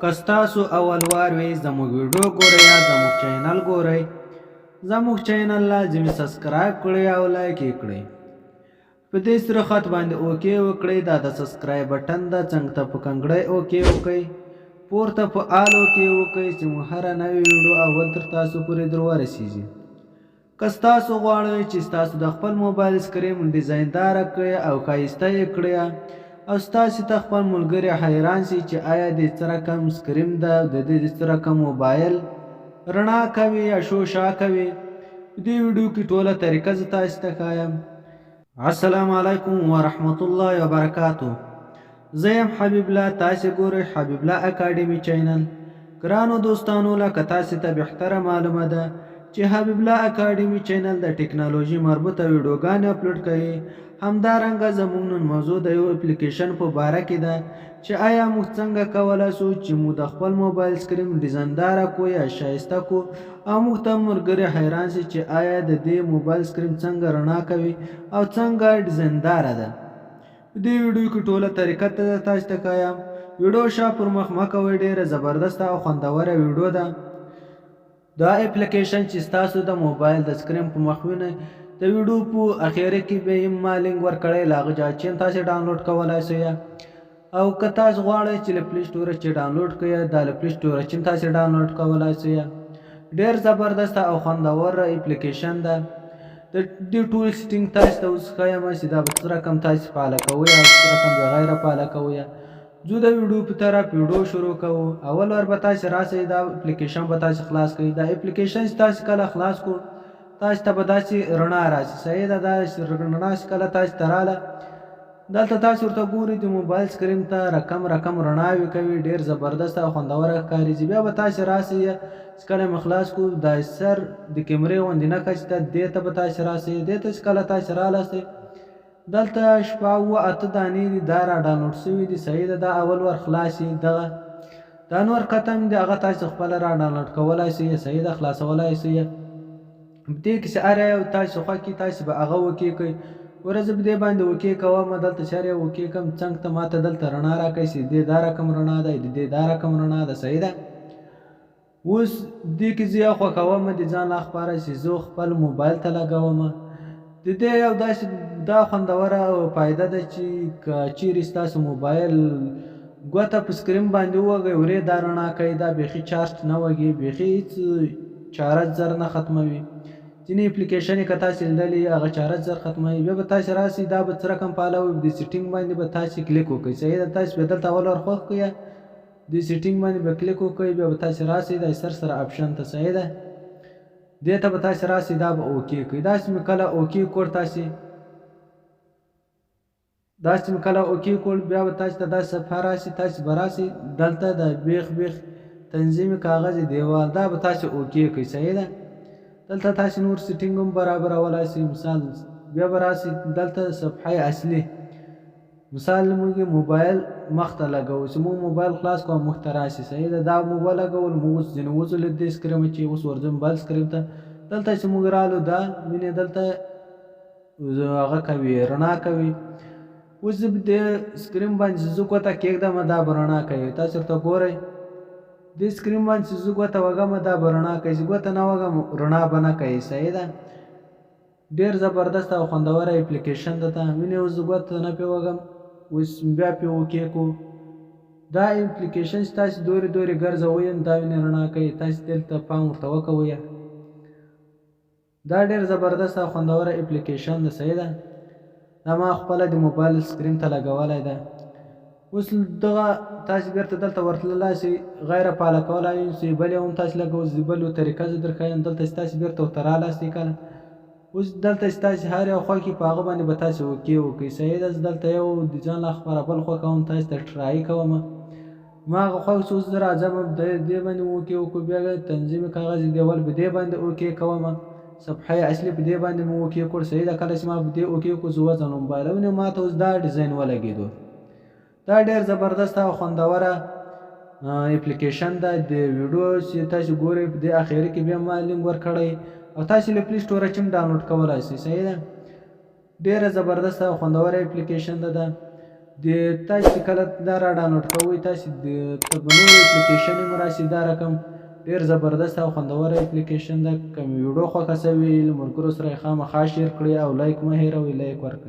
که ستاسو اول وار وي زموږ ویډیو ګورئ یا زموږ چینل ګورئ، زموږ چینل لازمي سبسکرایب کړئ او لایک یې کړئ. په دې سره خط باندې اوکې وکړئ، دا د سبسکرایب بټن ده، څنګ ته په کنګړی اوکې وکړئ، پورته په آل اوکې وکړئ چې مو هره نوې ویډیو اول تر تاسو پورې در ورسیږي. که ستاسو غواړئ چې ستاسو د خپل موبایل سکرین ډیزاینداره کړئ او ښایسته یې کړئ او ستاسو ته خپل ملګري حیران شي چې آیا دې څه رقم سکرین ده او د دې څه رقم موبایل رڼا کوي یا شو شا کوي، په دې ویډیو کې ټوله طریقه زه تاسو ته ښایم. السلام علیکم ورحمت الله وبرکاته، زه یم حبیب الله، تاسې ګورئ حبیب الله اکاډمي چینل. ګرانو دوستانو، لکه تاسې ته بهتره معلومه ده چې حبیب الله اکاډمي چینل د ټکنالوژي مربوطه ویډیوګانې اپلوډ کوي. همدارنګه زموږ نن موضوع د یو اپلیکیشن په باره کې ده چې آیا موږ څنګه کولای شو چې موږ د خپل موبایل سکرین ډیزاینداره کو یا شایسته کو او موږ ته ملګري حیران شي چې آیا د دې موبایل سکرین څنګه رڼا کوي او څنګه ډیزاینداره ده. په دې ویډیو کې ټوله طریقه تاسو ته ښایم. ویډیو شا پر مخ مه کوئ، ډیره زبردسته او خوندوره ویډیو ده. دا اپلیکیشن چې ستاسو د موبایل د سکرین په مخ وینئ، د ویډیو په اخیری کې به یې ما لینک ورکړی، له هغه ځایه چې تاسو ډاونلوډ کولای شئ، او که تاسو غواړئ چې له پلی سټوره چې ډاونلوډ کړئ، دا له پلی سټوره چې تاسو ډاونلوډ کولای شئ. ډیر زبردست او خوندور اپلیکیشن ده. د دې ټول سیټینګ تاسو ته اوس ښایم چې دا به څه رقم تاسو فعاله کوئ او څه رقم به غیر فعاله کوئ. ځو د ویډیو په طرف، ویډیو شروع کوو. اول ور به تاسو راسئ، دا اپلیکیشن به تاسو خلاص کړئ. دا اپلیکیشن چې تاسو کله خلاص کړو، تاسو ته به داسې رڼا راسي. صحیح ده؟ داسې رڼا چې کله تاسو ته راله، دلته تاسو ورته ګورئ، د موبایل سکرین ته رقم رقم رڼاوې کوي، ډېر زبردست او خوندوره ښکارېږي. بیا به تاسو راسئ، چې کله مې خلاص کړو، دا سر د کیمرې غوندې نښه چې ده، دې ته به تاسو راسئ. دې ته چې کله تاسو رالستئ، دلته شپه اووه اته دانې دي، دا را ډاونلوډ شوي دي. صحیح ده؟ دا اول ور خلاص دغه دا نور ختم دي، هغه تاسو خپله را ډاونلوډ کولای شئ. صحیح ده؟ خلاصولای شئ. په دې کې چې هر یو تاسو خوښ کړي، تاسو به هغه وکې کوئ. ورځ په دې باندې وکې کوم، دلته چې هر یو وکې کوم، څنګ ته ماته دلته رڼا راکوي چې دې دا رقم رڼا ده، د دې دا رقم رڼا ده. صحیح ده؟ اوس دې کې زه یو خوښوم د ځان لپاره چې زه خپل موبایل ته لګوم. د دې یو داسې دا خوندوره فایده ده چې که چیرې ستاسو موبایل ګوته په سکرین باندې ووږئ، ورې دا رڼا کوي، دا بیخي چارج نه وږي، بیخي هېڅ چارج زر نه ختموي. ځینې اپلیکیشن یې که تاسې لیدلي، هغه چارج زر ختموي. بیا به تاسې راسئ، دا به څه رقم فعاله وي، د سیټینګ باندې به تاسې کلیک وکړئ. صحیح ده؟ تاسې به دلته اول ور خوښ کړئ، د سیټینګ باندې به کلیک وکړئ، بیا به تاسې راسئ د سر سره اپشن ته. صحیح ده؟ دې ته به تاسې راسئ، دا به اوکې کړئ. داسې مې کله اوکې کړ، تاسې داسې مې کله اوکې کړ، بیا به تاسې ته داسې صفحه راسي. تاسې به راسئ دلته د بیخ بیخ تنظیم کاغذ دیوال، دا به تاسې اوکې کړئ. صحیح ده؟ دلته تاسې نور سیټینګ هم برابرولای شئ. مثال بیا به راسئ دلته صفحه اصلي، مثال موږ موبایل مخ ته لګوو، چې موږ موبایل خلاص کړو مخ ته راسي. صحیح ده؟ دا موږ ولګول، موږ اوس ځینې وځو له دې سکرینه چې اوس ورځو موبایل سکرین ته. دلته چې موږ رالو، دا وینې دلته هغه کوي، رڼا کوي. اوس زه دې سکرین باندې چې زه ګوته کېږدم، دا به رڼا کوي. تاسو ورته ګورئ، دې سکرین باندې چې زه ګوته وږم، دا به رڼا کوي، چې ګوته نه وږم، رڼا به نه کوي. صحیح ده؟ ډېر زبردست او خوندوره اپلیکیشن ده. ته وینې اوس زه ګوته نه پرې وږم، اوس بیا پرې اوکې کو. دا اپلیکیشن چې تاسې دورې دورې ګرځوئ هم، دا وینې رڼا کوي. تاسې دلته پام ورته وکوئ، دا ډېر زبردست او خوندوره اپلیکیشن ده. صحیح ده؟ دا ما خپله د موبایل سکرین ته لګولی ده. اوس دغه تاسې بېرته دلته ورتللی شئ، غیر فعاله کولای شئ، بل یو هم تاسې لګوئ. زه بل یو طریقه زه درښایم. دلته چې تاسې بېرته ورته رالاستئ کله، اوس دلته چې تاسې هر یو خوښ په هغه باندې به تاسې اوکې وکړئ. صحیح ده؟ زه دلته یو د ځان لپاره بل خوښوم، تاسې ته ټرای کوم. ما هغه خوښ چې اوس زه راځم دې باندې اوکې وکړو. بیا تنظیم کاغذ دیوال په دې باندې اوکې کوم، صفحه اصلي په دې باندې مې اوکې کړ. صحیح ده؟ کله چې ما په دې اوکې کړو، زه وځم موبایل ونیو، ما ته اوس دا ډیزاین ولګېدو. دا ډېر زبردست او خوندوره اپلیکیشن ده. د ویډیو چې تاسو ګورئ، په دې اخري کې بیا ما لینک ورکړی او تاسو له پلی سټوره چې هم ډاونلوډ کولای شئ. صحیح ده؟ ډېره زبردسته او خوندوره اپلیکیشن ده. ده د تاسو کله دا را ډانلوډ کوئ، تاسو د ته به نور اپلیکیشن هم راسي. دا رقم ډیر زبردست او خوندور اپلیکیشن ده. که مې ویډیو خوښه سوي، له ملګرو سره یې خامخا share کړئ او like مه هېروئ، like ورکړئ.